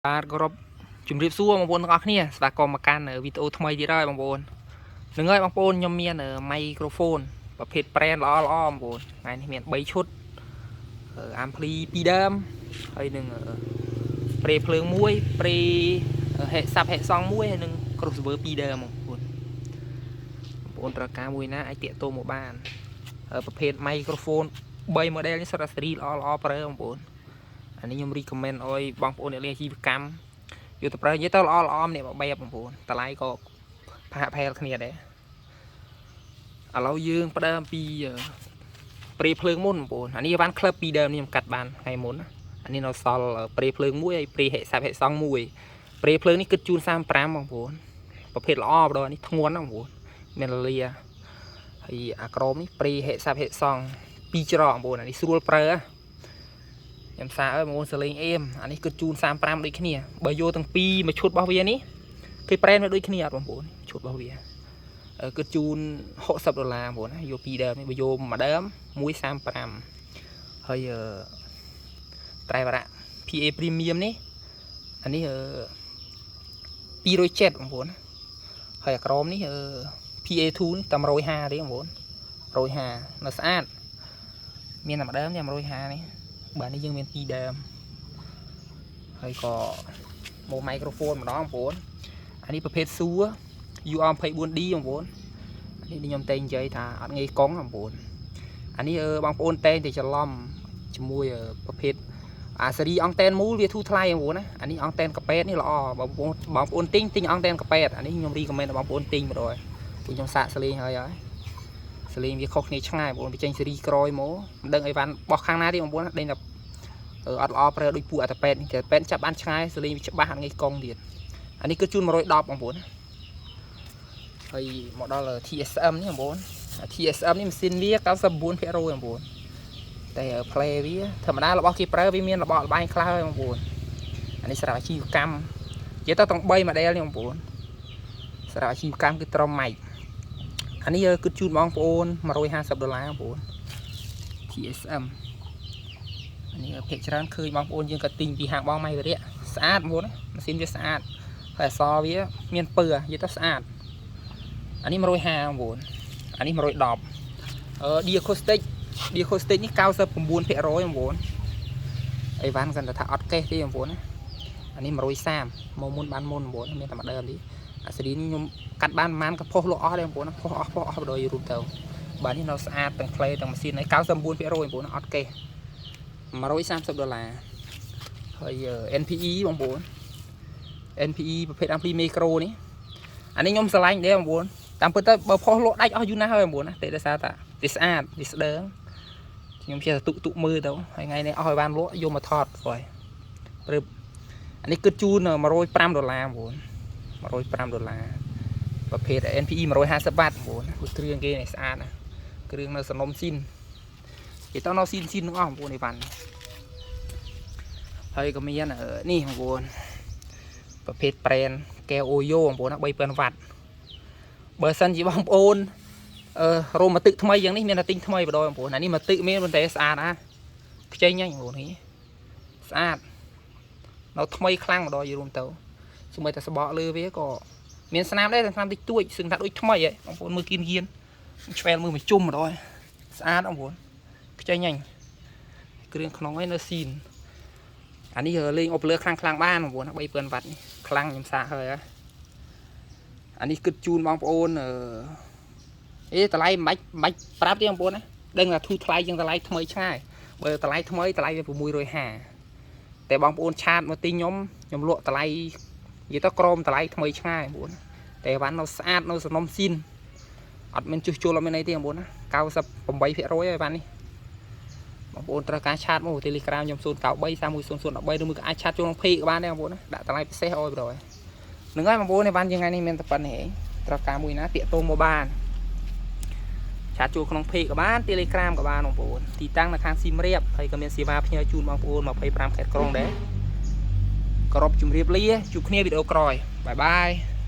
បាទគោរពជំរាបសួរបងប្អូនទាំងអស់គ្នាស្វាគមន៍មកកាន់វីដេអូថ្មីទៀតហើយបងប្អូននឹងហើយបងប្អូនខ្ញុំមានមីក្រូហ្វូនប្រភេទ brand ល្អល្អបងប្អូនថ្ងៃនេះមាន3ឈុតអាំភ្លី2ដើមហើយនឹងប្រេភ្លើងមួយប្រេហេសាប់ហេសង់មួយហើយនឹង crossover 2ដើមបងប្អូនបងប្អូនត្រូវការមួយណាអាចតាក់ទងមកបានប្រភេទមីក្រូហ្វូន3 model នេះសុទ្ធតែស៊េរីល្អល្អប្រើបងប្អូនអានេះខ្ញុំ recommend ឲ្យបងប្អូនអ្នកលេងអាជីវកម្មយកទៅប្រើនិយាយទៅល្អល្អម្នាក់មួយបែបបងប្អូនតម្លៃក៏ផាកផែលគ្នាដែរឥឡូវយើងផ្ដើមពី pre ភ្លើងមុនបងប្អូនអានេះបានក្លឹបពីដើមនេះខ្ញុំកាត់បានថ្ងៃមុនណាអានេះនៅសល់ pre ភ្លើងមួយហើយ pre ហិសាប់ហិសង់មួយ pre ភ្លើងនេះគិតជូន35បងប្អូនប្រភេទល្អបងប្អូននេះធ្ងន់ណាស់បងប្អូនមានលាហើយអាក្រមនេះ pre ហិសាប់ហិសង់ពីរច្រកបងប្អូនអានេះស្រួលប្រើខ្ញុំសាកឲ្យបងប្អូនសលេងអេមអានេះគិតជូន35ដូចគ្នាបើយកទាំងពីរមួយឈុតរបស់វានេះគេ brand វាដូចគ្នាអត់បងប្អូនឈុតរបស់វាគិតជូន60ដុល្លារបងប្អូនណាយកពីរដើមនេះបើយកមួយដើម135ហើយអឺត្រែវរៈ PA Premium នេះអានេះអឺ270បងប្អូនណាហើយអាក្រមនេះអឺ PA2 នេះតែ150ទេបងប្អូន150នៅស្អាតមានតែមួយដើមទេ150នេះបាទនេះយើងមានពីរដើមហើយក៏មកមីក្រូហ្វូនម្ដងបងប្អូនអានេះប្រភេទ Shure UR24D បងប្អូននេះខ្ញុំតែងនិយាយថាអត់ងាយកង់បងប្អូនអានេះបងប្អូនតែងតែច្រឡំជាមួយប្រភេទអាស៊េរីអង់តែនមូលវាធូរថ្លៃបងប្អូនណាអានេះអង់តែនកប៉ែតនេះល្អបងប្អូនបងប្អូនទិញទិញអង់តែនកប៉ែតអានេះខ្ញុំ recommend ដល់បងប្អូនទិញម្ដងព្រោះខ្ញុំសាកសលេងហើយហើយសលេងវាខុសគ្នាឆ្ងាយបងប្អូនវាចេញស៊េរីក្រោយមកមិនដឹងអីវ៉ាន់បោះខាងណាទេបងប្អូនដេញតែអត់ល្អប្រើដូចពួកអតាប៉ែតនេះតែប៉ែតចាប់បានឆ្ងាយសលេងវាច្បាស់អត់ងាយកង់ទៀតអានេះគឺជូន110បងប្អូនណាហើយមកដល់ TSM នេះបងប្អូន TSM នេះម៉ាស៊ីនវា99%បងប្អូនតែ play វាធម្មតារបស់គេប្រើវាមានរបកលបែងខ្លះហើយបងប្អូនអានេះសម្រាប់អាជីវកម្មនិយាយទៅទាំង3 model នេះបងប្អូនសម្រាប់អាជីវកម្មគឺត្រឹមម៉ៃអានេះគឺជូនបងប្អូន150ដុល្លារបងប្អូន TSM អានេះភាគច្រើនឃើញបងប្អូនយើងក៏ទិញពីហាងបងម៉ៃវរៈស្អាតបងប្អូនម៉ាស៊ីនវាស្អាតហើយអក្សរវាមានពើនិយាយទៅស្អាតអានេះ150បងប្អូនអានេះ110អឺ Diacoustic Diacoustic នេះ99%បងប្អូនអីវ៉ាន់គាត់ថាអត់កេះទេបងប្អូនណាអានេះ130មកមុនបានមុនបងប្អូនមានតែមួយដើមទេអាសេរីនេះខ្ញុំកាត់បានប្រហែលក៏ផុសលក់អស់ដែរបងប្អូនផុសអស់ផុសអស់បដ ாய் រូបទៅបាទនេះនៅស្អាតទាំង play ទាំងម៉ាស៊ីនហើយ99%បងប្អូនអត់កេះ130ដុល្លារហើយ NPE បងប្អូន NPE ប្រភេទ ampli micro នេះអានេះខ្ញុំស្រឡាញ់ដែរបងប្អូនតាមពិតទៅបើផុសលក់ដាច់អស់យូរណាស់ហើយបងប្អូនណាតែដោយសារតាវាស្អាតវាស្ដើងខ្ញុំចេះតែទុកទុកមើលទៅហើយថ្ងៃនេះអស់ឲ្យបានលក់យកមកថតព្រោះព្រឹបអានេះគិតជូន105ដុល្លារបងប្អូន105ដុល្លារប្រភេទ NPE 150វ៉ាត់បងប្អូនគ្រឿងគេនេះស្អាតណាគ្រឿងនៅសនំស៊ីនគេទៅនៅស៊ីនស៊ីនទាំងអស់បងប្អូនអីវ៉ាន់ហើយក៏មាននេះបងប្អូនប្រភេទ brand កែវអូយ៉ូបងប្អូនណា3000វ៉ាត់បើសិនជាបងប្អូនអឺរោមទឹកថ្មីយ៉ាងនេះមានតែទិញថ្មីបដ ாய் បងប្អូនអានេះមកទឹកមានប៉ុន្តែស្អាតណាខ្ចីញ៉ាញ់បងប្អូននេះស្អាតនៅថ្មីខ្លាំងបដ ாய் រួមទៅសូម្បីតែសបកលើវាក៏មានស្នាមដែរតែស្នាមតិចតួចសឹងថាដូចថ្មីហ៎បងប្អូនមើលគៀនគៀនឆ្វែលមើលមួយជុំបដ ாய் ស្អាតបងប្អូនខ្ចីញ៉ាញ់គ្រឿងក្នុងឯនៅស៊ីនអានេះលេងអុបលើខ្លាំងខ្លាំងបានបងប្អូន3000វ៉ាត់នេះខ្លាំងខ្ញុំសាកហើយអានេះគិតជូនបងប្អូនអឺអេតម្លៃមិនបាច់មិនបាច់ប្រាប់ទេបងប្អូនណាដឹងថាធូរថ្លៃជាងតម្លៃថ្មីឆ្ងាយបើតម្លៃថ្មីតម្លៃវា650តែបងប្អូន chat មកទិញខ្ញុំខ្ញុំលក់តម្លៃនិយាយទៅក្រមតម្លៃថ្មីឆ្ងាយបងប្អូនតែវ៉ាន់នៅស្អាតនៅសំណុំស៊ីនអត់មានជួសជុលអត់មានអីទេបងប្អូនណា98%ហើយវ៉ាន់នេះបងប្អូនត្រូវការ chat មក Telegram ខ្ញុំ093 310013ឬមួយក៏អាច chat ចូលក្នុង page ក៏បានដែរបងប្អូនណាដាក់តម្លៃពិសេសឲ្យបងហ្នឹងហើយបងប្អូននេះបានយើងថ្ងៃនេះមានតែប៉ុណ្្នេះឯងត្រូវការមួយណាតាក់ទងមកបាន chat ចូលក្នុង page ក៏បាន Telegram ក៏បានបងប្អូនទីតាំងនៅខាងសៀមរាបហើយក៏មានសេវាផ្ញើជូនបងប្អូន25ខេត្តក្រុងដែរគោរពជម្រាបលាជួបគ្នាវីដេអូក្រោយ bye bye.